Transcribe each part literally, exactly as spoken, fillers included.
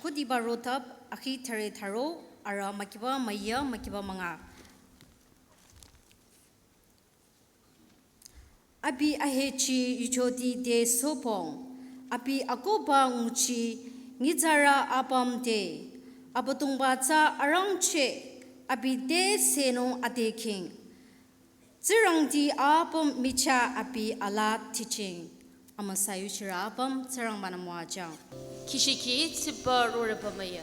Khüdiba rotap akhi thare tharo, ara makiba maya makiba manga. Abi ahechi yuchoti te sopong, abi akoba nguchi nyitsarü apüm te, Abüdongba tsü arangcheh, abi te senung adeking. Tsingrangti apüm michah abi alaa tiching. Amüsa yuchirü apüm Tsingrangba-nü müwajüng. Kishiki tsiba roreba maya.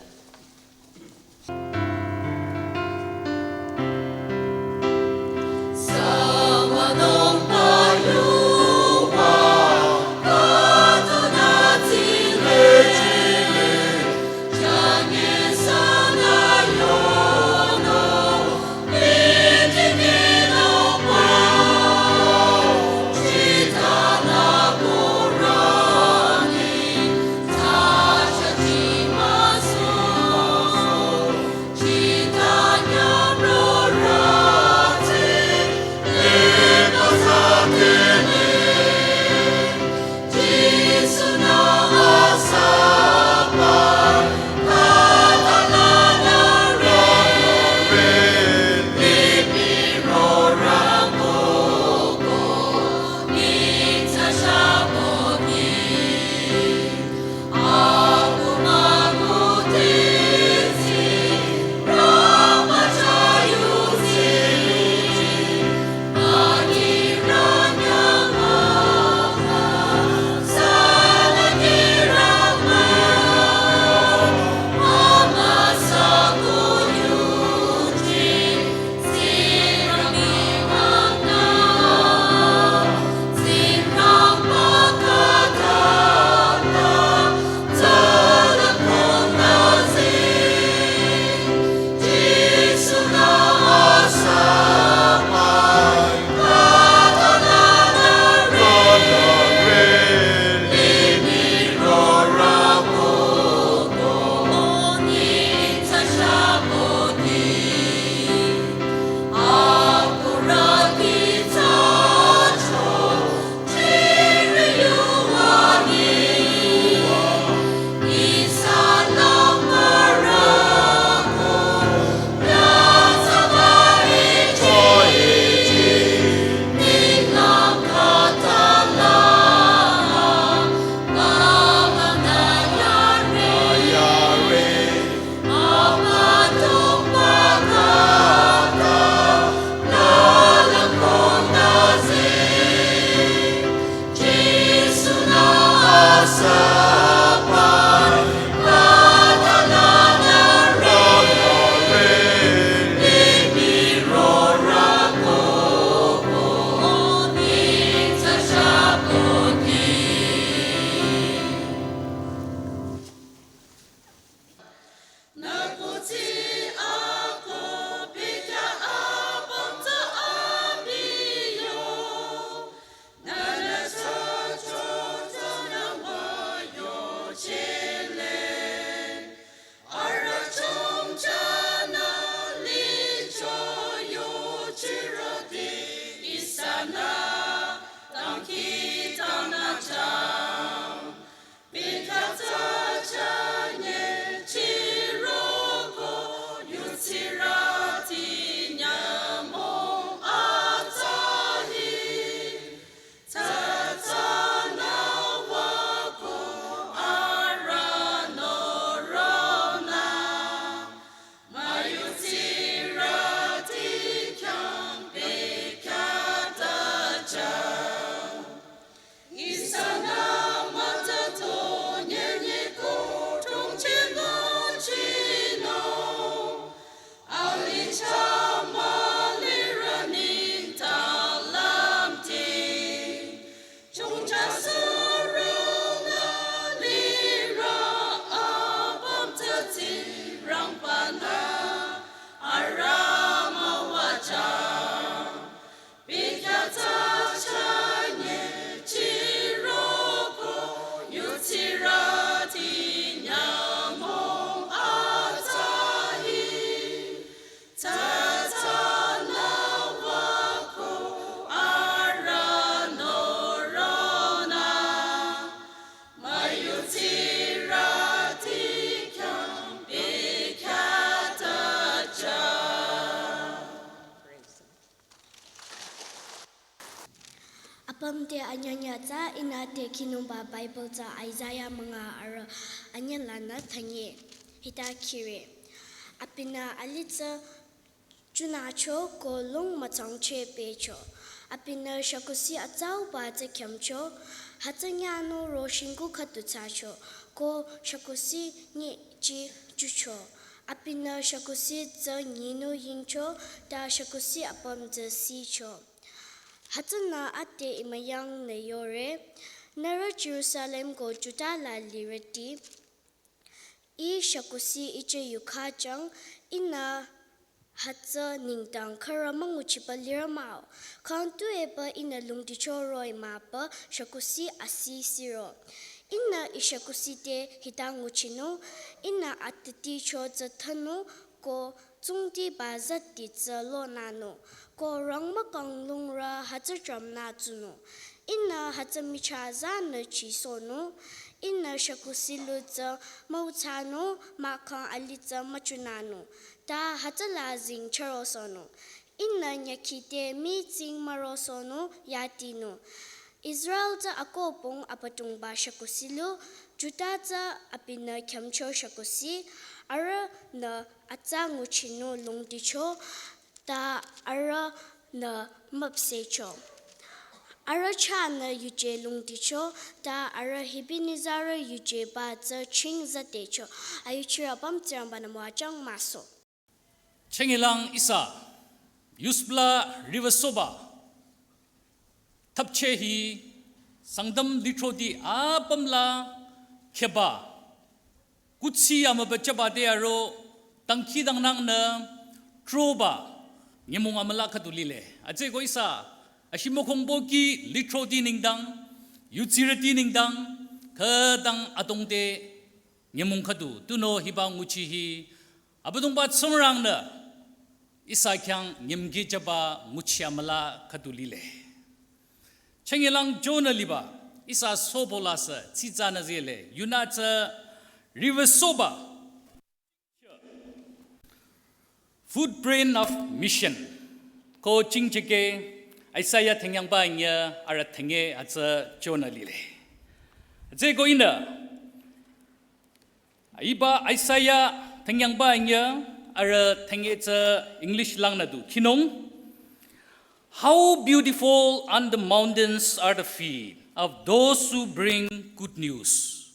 Amte anyanya tsü ihnü te kinungba Bible tsü Isaiah münga arüh anyülanü thanye. Hita kire. Abinü alitsü chunacho ko lung mütsangcheh pehcho. Abinü shükuhsi atsauba tsü khyümcho. Hütsü nyanü ro shingku khüdu thsacho. Ko shükuhsi nyichi jucho. Abinü shükuhsi tsü nyinü yingcho. Ta shükuhsi apüm tsü sicho. Hütsünü ade imayangnü yore, nührü Jerusalem ko Juda la lirüti, Ih shükuhsi iche yukha jang, ihnü hütsü nengdang khürü münguchiba lirü mah-o, khang tuepü ihnü lungdicho roh-i mahpü shükuhsi asi siro. Ihnü ih shükuhsi te hita nguchinung, ihnü atiticho tsü thsanung, ko tsungtiba zati tsü lonanung, ko rangmükang lungrü hütsü jümnü tsunung. Ihnü hütsü michah zanü chisohnung, ihnü shükuhsi lu tsü müutsanung, mahkhang alitsü müchunanung, ta hütsü la zing chürosohnung. Ihnü nyükhi te mii tsing mürosohnung yatinung. Israel tsü akopung Abüdongba shükuhsi lu, Juda tsü abinü khyümcho shükuhsi, arühnü atsa nguchinung lungdicho, ta arühnü müpsehcho. Arüh chahnü yuje lungdicho, ta arüh Ebenezer yujeba tsü ching zadecho. Ayuchirü apüm Tsingrangba-nü müwajüng mah-o. Chengilang ihsa, yusbla riwüsohba, thapcheh hi, Sangtam lithroti apüm la kheba, kuthsi amübüchaba te aro, dangkhidangnangnü, throba, nyümong amüla khüdu lile. Hütsüeko ihsa, ashimükhongbo kih lithroti nengdang, yudsirüti nengdang, khütang adrong te, nyümong khüdu, tunüo hiba nguchi hi, Abüdongba Tsingrangnü, ihsa khyang nyümkehjaba nguchi amüla khüdu lile. Chengilang jonü liba, ihsa sobo la sü, tsitsanü zele, yunü tsü riwüsohba. Footprint of Mission. Ko chingcheke, Isaiah thengyangba anyüh, arüh thenge hütsü jonü lile. Hütsüeko ihnü, hiba Isaiah thengyangba anyüh, arüh thenge tsü English langnü du, khinung. How beautiful on the mountains are the feet of those who bring good news,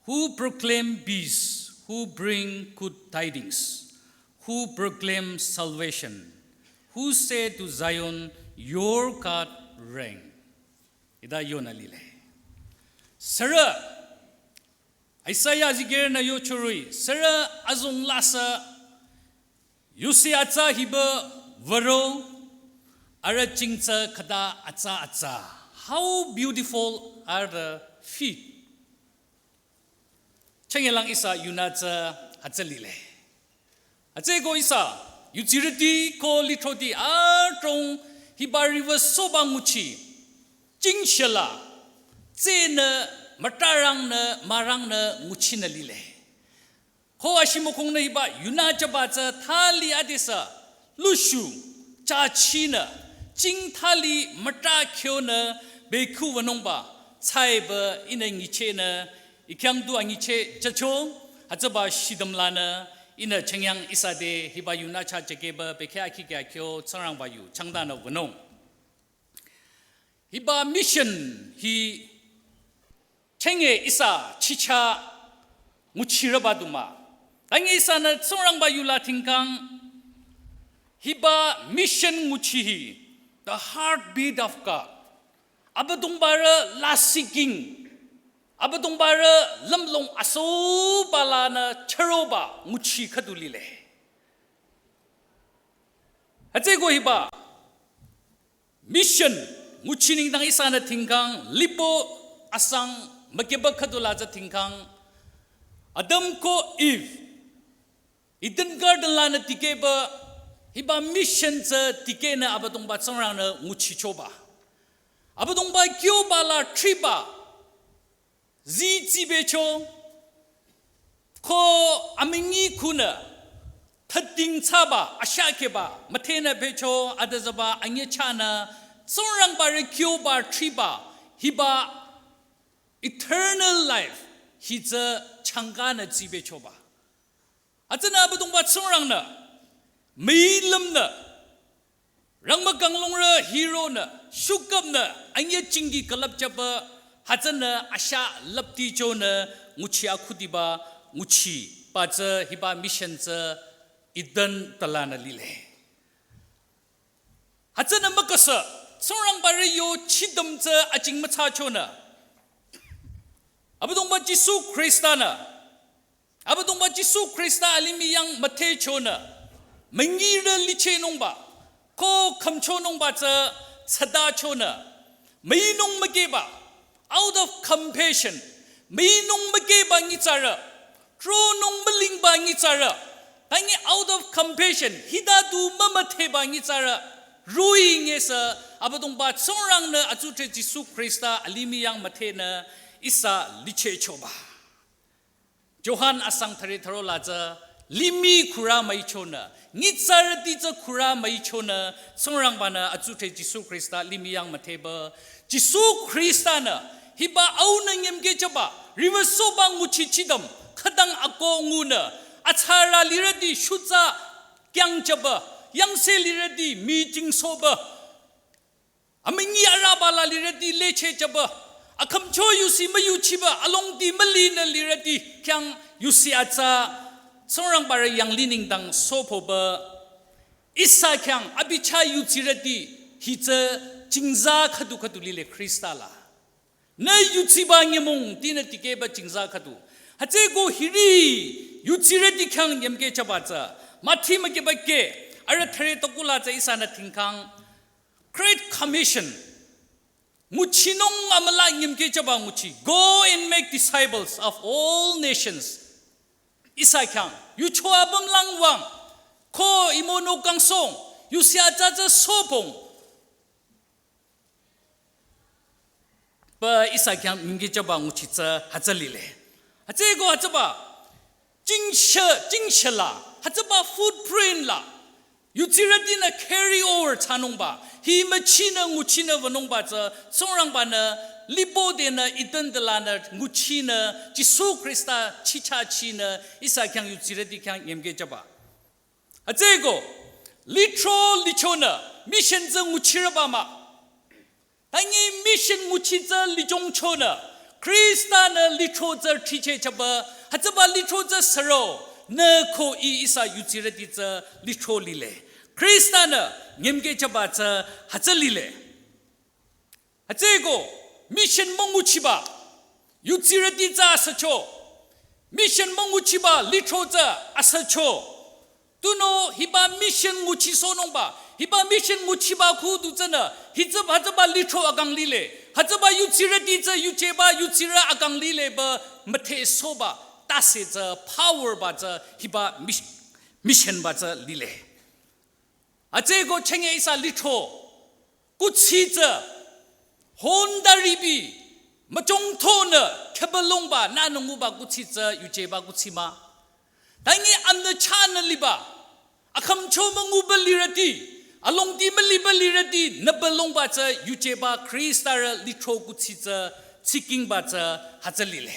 who proclaim peace, who bring good tidings, who proclaim salvation, who say to Zion, "Your God reign." Hita yonü lile. Sürü, Isaiah azikehrünü yochoroi, sürü azong la sü, yusi atsa hiba würo, arüh jingtsü khüta atsa atsa. How beautiful are the feet. Chengilang ihsa yunü tsü hütsü lile. Hütsüeko ihsa, yudsirüti ko lithroti adrong hiba riwüsohba nguchi, chingshela, tsenü, mütarangnü, mürangnü nguchinü lile. Ko ashimükhongnü hiba yunü chaba tsü thali adesü, lushu, chachinü, ching thali müta khyonü, bekhu wünungba, tsaiba, ihnü nyichehnü, ikhyang du anyicheh chacho, hütsüba shidam lanü, ihnü chengyang ihsa te, hiba yunü cha chekeba, bekhe akhi kya khyo, Tsingrangba yu, changdanü wünung. Hiba mission hi chenge ihsa chicha nguchirüba du mah. Tange ihsanü Tsingrangba yula tingkang hiba mission nguchi hi, the heartbeat of God. Abüdongbarü lasih king. Abüdongbarü lümlong asoba lanü chüroba nguchi khüdu lile. Hütsüeko hiba mission nguchi nengdang ihsanü tingkang, lipo asang mükeba khüdu la tsü tingkang, Adam ko Eve, Eden Garden lanü dikehba, hiba mission tsü dikehnü Abüdongba Tsingrangnü nguchichoba. Abüdongba kyoba la thriba, zi tsibecho, ko amünyi khunü, thüding thsaba, ashakeba, müthenü becho, adüzüba, anyechahnü, Tsingrangba re kyoba thriba hiba eternal life hi tsü changkanü tsibechoba. Hütsünü Abüdongba Tsingrangnü, müi lümnü, rangmükang longrü hironü, shukapnü, anyüh jingki külüpjüba, hütsünü asha lüpti chonü, nguchi akhudiba, nguchiba tsü hiba mission tsü Eden talanü lile. Hütsünü mükasa, Tsingrangba re yo chidam tsü ajing müthsachonü. Abüdongba Jisu Khrista-nü, Abüdongba Jisu Khrista alimih yang müthehchonü, müngirü lichehnungba, ko khümchonungba tsü thsadachonü, müinung mükehba, out of compassion, müinung mükehba nyitsarü, tronung mülingba nyitsarü, tangi out of compassion, hita du mümüthehba nyitsarü, roh-i ngesü, Abüdongba Tsingrangnü atsudhre Jisu Khrista alimih yang müthehnü ihsa lichehchoba. Johan asang thüre thüro la tsü, limih khürü müichonü, nyitsarüti tsü khürü müichonü, Tsingrangba-nü atsudhre Jisu Khrista limih yang müthehba, Jisu Khrista-nü, hiba aunü nyümkehjüba, riwü soba nguchi chidam, khütang ako ngunü, atsarü lirüti shutsa kyangjüba, yangse lirüti mii jingsohba, amünyi arüba la lirüti lechehjüba, akhümcho yusi müyuchiba, alongdi mülinü lirüti khyang yusi atsa, Tsingrangba re yanglih nengdang sopoba, ihsa khyang abi chah yudsirüti hi tsü jingza khüdu khüdu lile Khrista la. Nü yutsiba nyümong tinü tikehba jingza khüdu. Hütsüeko hiri yudsirüti khyang nyümkehjüba tsü, Mathi mükehba keh, arüh thüre tokula tsü ihsanü thingkhang, Great Commission. Nguchinung amüla nyümkehjüba nguchi. Go and make disciples of all nations. Ihsa khyang, yucho apüm lang wüng, ko imono kangsong, yusi atsa tsü sopong. Ba ihsa khyang nyümkehjüba nguchi tsü hütsü lile. Hütsüeko hütsüba, jingshe, jingshe la, hütsüba footprint la, yudsirütinü carry over thsanungba, hi müchinü nguchinü wünungba tsü, Tsingrangba-nü, lipodenü, Eden talanü, nguchinü, Jisu Khrista chichachinü, ihsa khyang yudsirüti khyang nyümkehjüba. Hütsüeko, lithro lichonü, mission tsü nguchirüba mah. Tangi mission nguchi tsü lichongchonü, Khrista-nü lithro tsü thrichehjüba, hütsüba lithro tsü sürü, nü ko ih ihsa yudsirüti tsü lithro lile. Khrista-nü nyümkehjüba tsü hütsü lile. Hütsüeko, mission münguchiba, yudsirüti tsü asücho. Mission münguchiba, lithro tsü asücho. Tunüo hiba mission nguchisohnungba, hiba mission nguchiba khu du tsünü, hütsüba, hütsüba lithro akang lile, hütsüba yudsirüti tsü yujeba yudsirü akang lile ba müthehsohba, tase tsü power ba tsü hiba mis-, mission ba tsü lile. Hütsüeko chenge ihsa lithro, kuthsi tsü, hondaribi, müchongthonü, khübülongba, nünü nguba kuthsi tsü, yujeba kuthsi mah. Tangi anü chahnü liba, akhümcho münguba lirüti, alongdi müliba lirüti, nübülongba tsü, yujeba Khrista-rü lithro kuthsi tsü, tsikingba tsü, hütsü lile.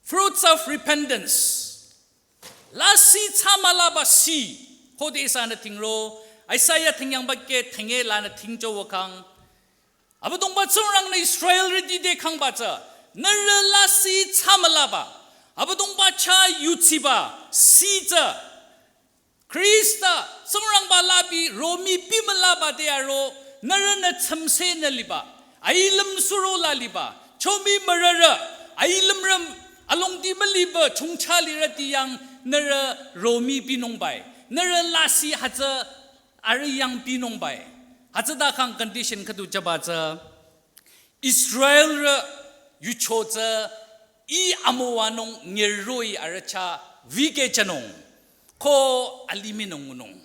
Fruits of repentance. Lasih thsamülaba sih. Khode ihsanü thingro, Isaiah thingyangba keh thinge lanü thingcho wükhang. Abüdongba Tsingrang-nü Israelrüti te khangba tsü, nührü lasih thsamülaba, Abüdongba chah yuchiba sih tsü, Khrista, Tsingrangba labi romi pimülaba te aro, nührünü tsümse nü liba, ailüm suro la liba, chomi mürürü, ailümrüm, alongdi müliba, chongcha lirüti yang, nührü romi pinungbai, nührü lasih hütsü, arüh yang pinungbai. Hütsüta khang condition khüdu jüba tsü, Israelrü yucho tsü ih amüwanung ngeroi arüh chah vikehjünung, ko alimihnung ngunung,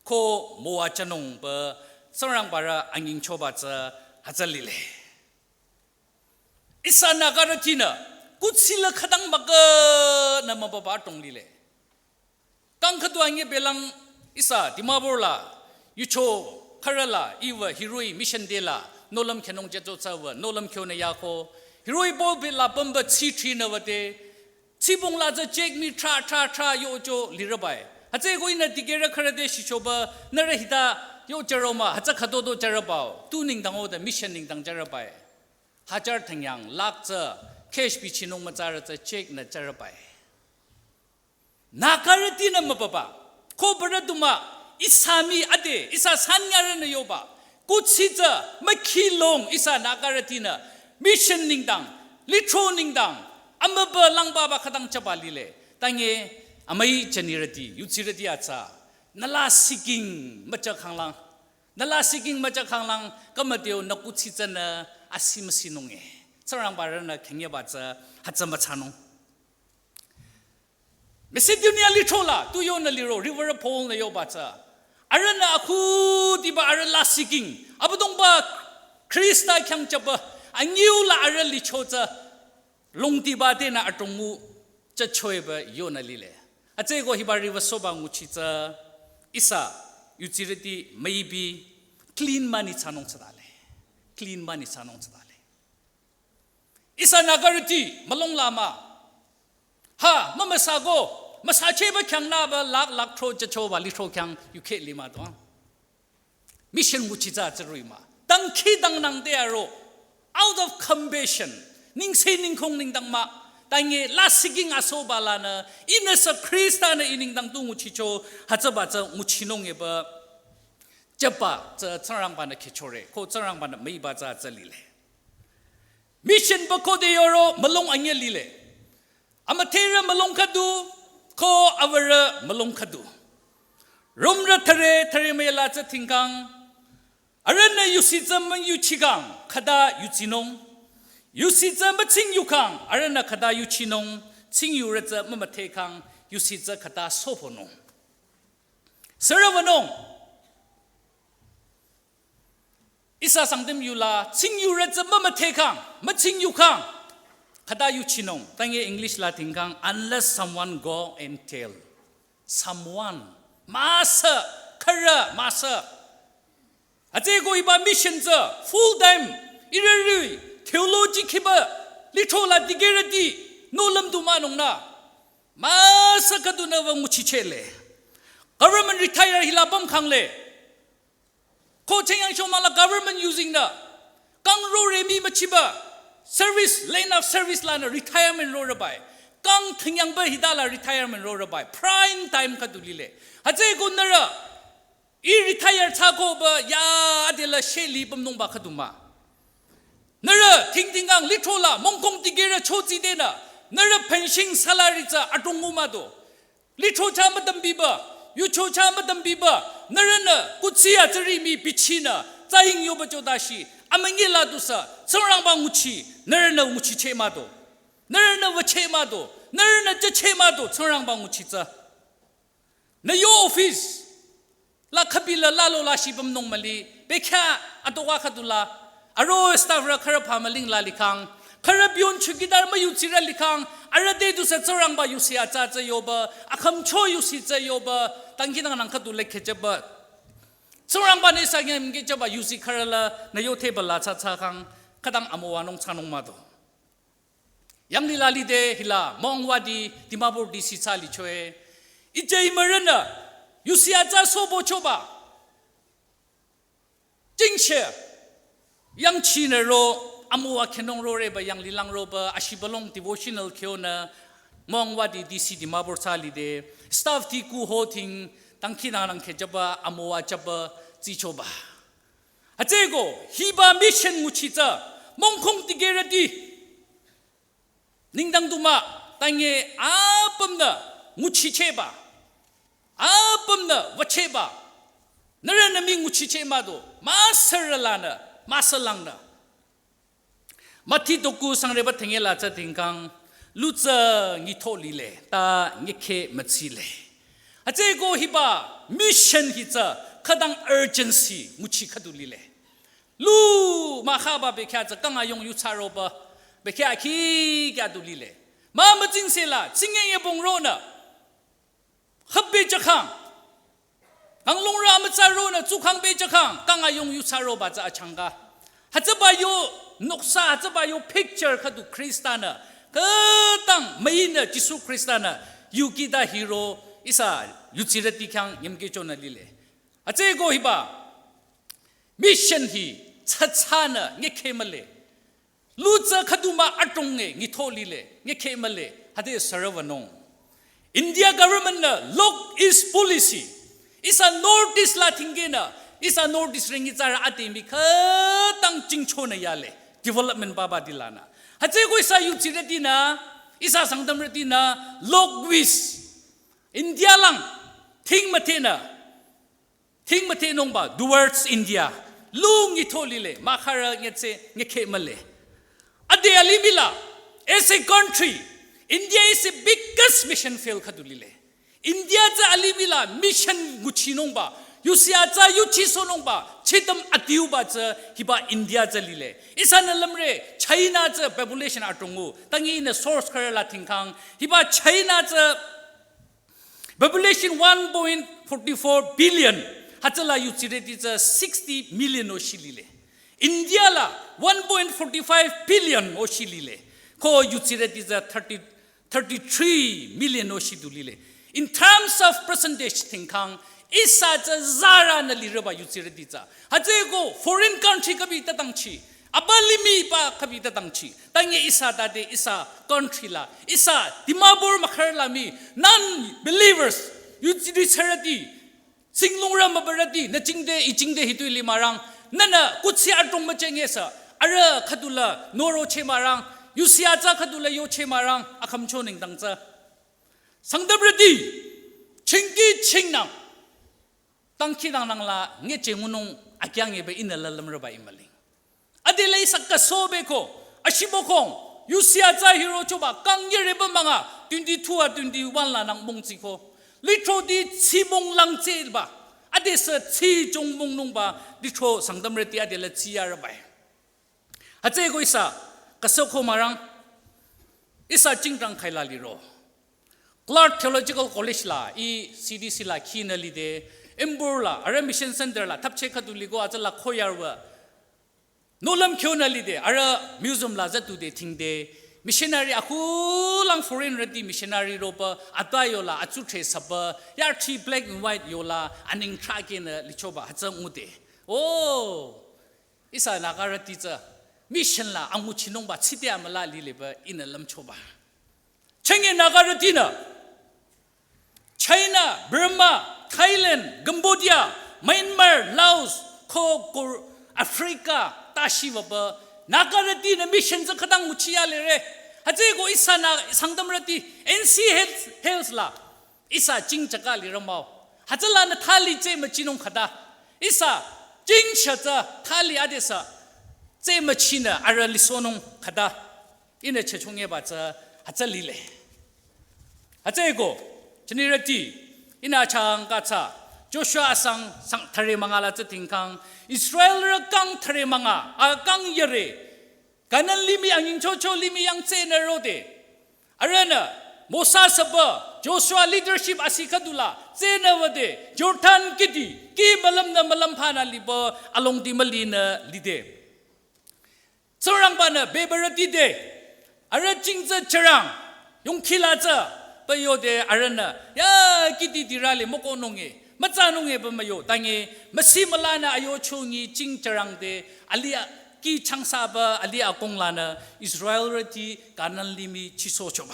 ko müwajünung pü Tsingrangba-rü anyingchoba tsü hütsü lile. Ihsa Nagarütinü kuthsi la khütang mükanü mübüba tong lile. Kang khüdu anyi belang ihsa Dimapur la yucho Khürüla, iwü, hiroh-i, mission te la, nohlüm khenung jücho tsüwü, nohlüm khyonü yako. Hiroh-i pulpit la pümba tsi thrinü wüde. Tsibong la tsü check mii thra, thra, thra, yocho lirübai. Hütsüeko ihnü dikehrü khürü te shichoba, nührü hita, yo jüro mah, hütsü khütoto jürübao. Tu nengdang-o de mission nengdang jürübai. Hajar thangyang, lakh tsü, cash bichinung mütsarü tsü check nü jürübai. Nagarütinü mübüba. Ko bürü du mah, ihsa mii ade, ihsa sanyarünü yoba. Kuthsi tsü, mükhilong ihsa Nagarütinü. Mission nengdang, lithro nengdang, amübü langbaba khütang jüba lile. Tange, amüi jünirüti, yudsirüti atsa. Nü lasih king müjü khanglang. Nü lasih king müjü khanglang, khümüdeo nü kuthsi tsünü asi müsinunge. Tsingrangbarünü khingeba tsü, hütsü müthsanung. Macedonia lithro la, tu yonü liro, Reverend Paul nü yoba tsü. Arühnü akhudiba arüh lasih king. Abüdongba Khrista khyang jüba. Anyiu la arüh licho tsü. Longdiba tenü adrong ngu jüchoeba yonü lile. Hütsüeko hiba riwü soba nguchi tsü. Ihsa, yudsirüti maybe clean money thsanung thsadale. Clean money thsanung thsadale. Ihsa Nagarüti, mülung la mah. Ha, mümüsako, müsacheba khyang nüba lakh lakh thro jüchoba lithro khyang yukhe lima do. Mission nguchi tsü tsürüi mah. Dangkhidangnang te aro, out of compassion, nengse nengkong nengdang mah. Tange lasih king asoba lanü, ihnü sü Khrista nü i nengdang tu nguchicho, hütsüba tsü nguchinung eba. Jüba tsü Tsingrangbanü khechore, ko Tsingrangbanü müiba tsü tsü lile. Mission ba khode yoro mülung anyüh lile. Amüdherü mülung khüdu, ko awürü mülung khüdu. Romrü thüre, thüre müyala tsü thingkang. Arühnü yusi tsü müyuchikhang, khüta yutsinung. Yusi tsü mütsingyukhang, arühnü khüta yuchinung. Tsingyurü tsü mümüdhekhang, yusi tsü khüta soponung. Sürüwünung. Ihsa Sangtam yula, tsingyurü tsü mümüdhekhang, mütsingyukhang. Khüta yuchinung, tange English la thingkang, unless someone go and tell. Someone, müsü, khürü, müsü. Hütsüeko hiba mission tsü, full time, ihrü ri, theology khiba, lithro la dikehrüti, nohlüm du mahnung nü. Müsü khüdunü wü nguchichele. Government retire hila pümkhangle. Ko chengyang shomala government using nü. Kang rore mii müchiba. Service, length of service lanü retirement rorübai. Kang thingyangba hita la retirement rorübai. Prime time khüdu lile. Hütsüeko nührü. I retire thsakoba ya adela sheli pümnungba khüdu mah. Nührü thingthingkang lithro la mongkong dikehrü chotsi denü. Nührü pension salary tsü adrong ngu mah do. Lithro cha müdümbiba, yucho cha müdümbiba, nührünü kuthsi atsüri mii bichinü, tsaying yoba chodashi, amünyi la dusü, Tsingrangba nguchi, nührünü nguchicheh mah do. Nührünü wücheh mah do, nührünü jücheh mah do, Tsingrangba nguchi tsü. Nü yo office, la khübi la lalo la shibam nung müli, bekhyah atoka khüdu la, aro staff rü khürü pha müling la likhang, khürü peon chowkidar müyudsirü likhang, arüh te dusü Tsingrangba yusi atsa tsü yoba, akhümcho yusi tsü yoba, dangkhidangnang khüdu le khecheba. Tsingrangbanü ihsa nyüm khecheba yusi khürü la, nü yo table la tsü tsükhang, khütang amüwanung thsanung mah do. Yanglila lide hila, Mongwadi, Dimapur D C thsa lichoe. Ije imürünü, yusi atsa sobo choba. Jingshe, yangchinü ro, amüwa khenung roreba, yanglilang roba, ashibalong devotional khyonü, Mongwadi D C Dimapur thsa lide, staff ti ku ho thing, dangkhidangnang khecheba, amüwa cheba, tsichoba. Hütsüeko, hiba mission nguchi tsü, mongkong dikehrüti, nengdang du mah, tange apümnü nguchichehba, apümnü wüchehba, nührünü mii nguchicheh mah do, müsürü lanü, müsülangnü. Mathi doku sangreba thengela tsü thingkang, lu tsü nyitho lile, ta nyikhe mütsile. Hütsüeko hiba mission hi tsü khütang urgency nguchi khüdu lile. Lu mahaba bekhyah tsü kang ayong yuthsa roba, bekhyah khi kya du lile. Mah mütsingse la, tsingye ye bong ronü. Hüpbe jakhang. Kanglungrü amütsa ronü tsukhang pehjükhang, kang ayung yusa roba tsü achangka. Hütsüba yo noksa, hütsüba yo picture khüdu Khrista-nü, khütang müinü Jisu Khrista-nü, yukita hiro, ihsa yutsirüti khyang nyemkehchonü lile. Hütsüeko hiba, mission hi, tsatsanü, ngekheh mühle. Lu tsü khüdu mah adrong nge, ngitho lile, ngekheh mühle, hütsü sürübanung. India government-nü Look East policy. Ihsa North East la thingkenü, ihsa North East ringi tsarü ade mii khütang jingchonü yale. Development baba dilanü. Hütsüeko ihsa yutsirütinü, ihsa Sangtamrütinü, Look West. India lang, thing müthehnü. Thing müthehnungba, towards India. Lu ngitho lile, mahkhang nyetse, ngekheh mühle. Ade alimih la, as a country, India is the biggest mission field khüdu lile. India tsü alimih la mission nguchinungba, yusi atsa yuchisohnungba, chidam adiuba tsü hiba India tsü lile. Ihsanü lümre, China tsü population adrongngu, tangi ihnü source khürü la thingkhang, hiba China tsü population one point forty-four billion, hütsüla yutsirüti tsü sixty million-o shilile. India la one point forty-five billion-o shilile. Ko yutsirüti tsü thirty, thirty-three million-o shidu lile. In terms of percentage thingkhang, ihsa tsü zaranü lireba yutsirüti tsü. Hütsüeko foreign country kabi tatangchi, aba limih ba kabi tatangchi. Tangi ihsa tate ihsa country la, ihsa Dimapur mahkhang la mii, non-believers, yutsirüti, singlungrü mübürüti, nü jingte, i jingte hitoi limarang, nünü kuthsi adrong müchenge sü, arüh khüdula norocheh mahrang, yusi atsa khüdula yocheh mahrang, akhümcho nengdang tsü. Sangtamrüti, chingki chingnang, tangki dangnang la, ngeche ngunung, akyang ebe ihnü la lümreba imüling. Adela ihsa kasobeko, ashibokhong, yusi atsa hirochoba, kang yereba münga, twenty-two a twenty-one la nang mongtsiko. Lithroti tsi mong langtseba, adesü tsi chong mongnungba, lithro Sangtamrüti adela tsi yarebai. Hütsüeko ihsa, kasoko mahrang, ihsa jingtrang khaila liro. Clark Theological College la, i C D C la khinü lide, Embur la, arüh Mission Center la, thapche khüdu liko atsa la khoyarwa. Nohlüm khyonü lide, arüh museum la zatude thingde, missionary akhulang foreignrüti missionary roba, atüyola, atsudhre süba, yarchi black and white yola, anengthra kenü lichoba, hütsü ngude. Oh, ihsa Nagarüti tsü, mission la anguchinungba, tsite amüla lileba, ihnü lümchoba. Chenge Nagarütinü, China, Burma, Thailand, Cambodia, Myanmar, Laos, ko, ko Africa, tashi waba, Nagarütinü mission tsü khütang nguchi yalere. Hütsüeko ihsa nü Sangtamrüti N C Hills, Hills la, ihsa jing chaka lirü mah-o. Hütsülanü thali tse müchinung khüta. Ihsa jing sha tsü thali adesü tse müchinü arüh lisohnung khüta. Ihnü chechungeba tsü hütsü lile. Hütsüeko, chinirüti, ihnü changka tsü, Joshua asang, sang thüre münga la tsü thingkhang, Israelrü kang thüre münga, a kang yere, Kanan limih anyingchocho limih yangtsenü rode. Arühnü, Mosa süba, Joshua leadership asi khüdula, tsenü wüde, Jordan kihdi, kih mülümnü mülümphanü liba, alongdi mülinü lide. Tsingrangbanü bebürüti te, arüh jing tsü chürang, yongkhila tsü, pü yode arühnü, ya kihdi dirale mükohnunge, mütsanunge pü müyo, tange, müsi mülanü ayo chungi jing chürang te, alih a, kih changsaba, alih akong lanü, Israelrüti Kanan limih chisohchoba.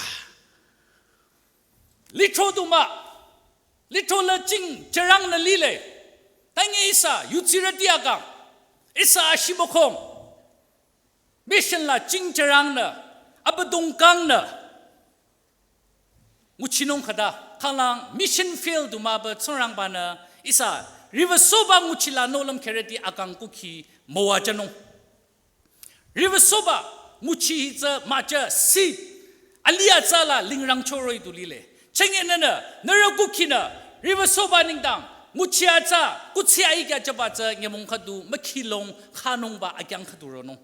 Lithro du mah, lithro la jing chürangnü lile, tange ihsa, yutsirüti akang, ihsa ashibokhong, mission la jing chürangnü, abüdongkangnü, nguchinung khüta, khanglang mission field du mah pü Tsingrangbanü, ihsa, riwüsohba nguchila nohlüm kherüti akang kukhi müwajünung. Riwüsohba nguchi hi tsü müjü seed, alih atsa la lingrangchoroh-i du lile. Chenge nünü, nührü kukhinü, riwüsohba nengdang, nguchi atsa, kuthsi aikya jüba tsü nyümong khüdu, mükhilong, khanungba akyang khüdu ronung.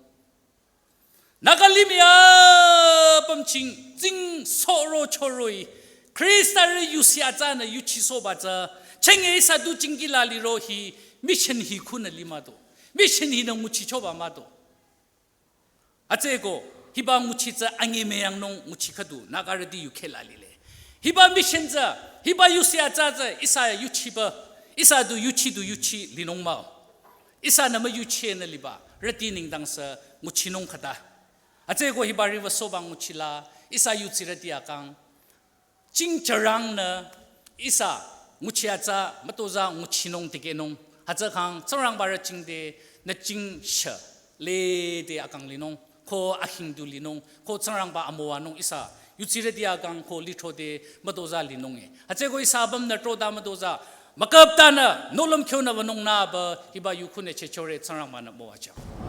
Naga limih apüm ching, tsingsohrochoroh-i, Khristarü yusi atsanü yuchisohba tsü, Chenge ihsa du jingki la liro hi mission hi khunü li mah do. Mission hinü nguchichoba mah do. Hütsüeko, hiba nguchi tsü anyi müyangnung nguchi khüdu, Nagarüti yukheh la lile. Hiba mission tsü, hiba yusi atsa tsü, ihsa yuchiba, ihsa du yuchi du yuchi linung mah-o. Ihsanü müyuchinü liba, rüti nengdang sü nguchinung khüta. Hütsüeko hiba riwü soba nguchi la, ihsa yudsirüti akang, jingjarangnü ihsa nguchi atsa mütozah nguchinung dikehnung. Hütsükhang Tsingrangba rü jingte nü jingshe lede akang linung, ko akhingdu linung, ko Tsingrangba amüwanung ihsa yudsirüti akang ko lithro te mütozah linung e. Hütsüeko ihsa apümnü trota mütozah, mükaptanü nohlüm khyonü wünung nüba hiba yu khunü chechore Tsingrangba-nü müwajüng.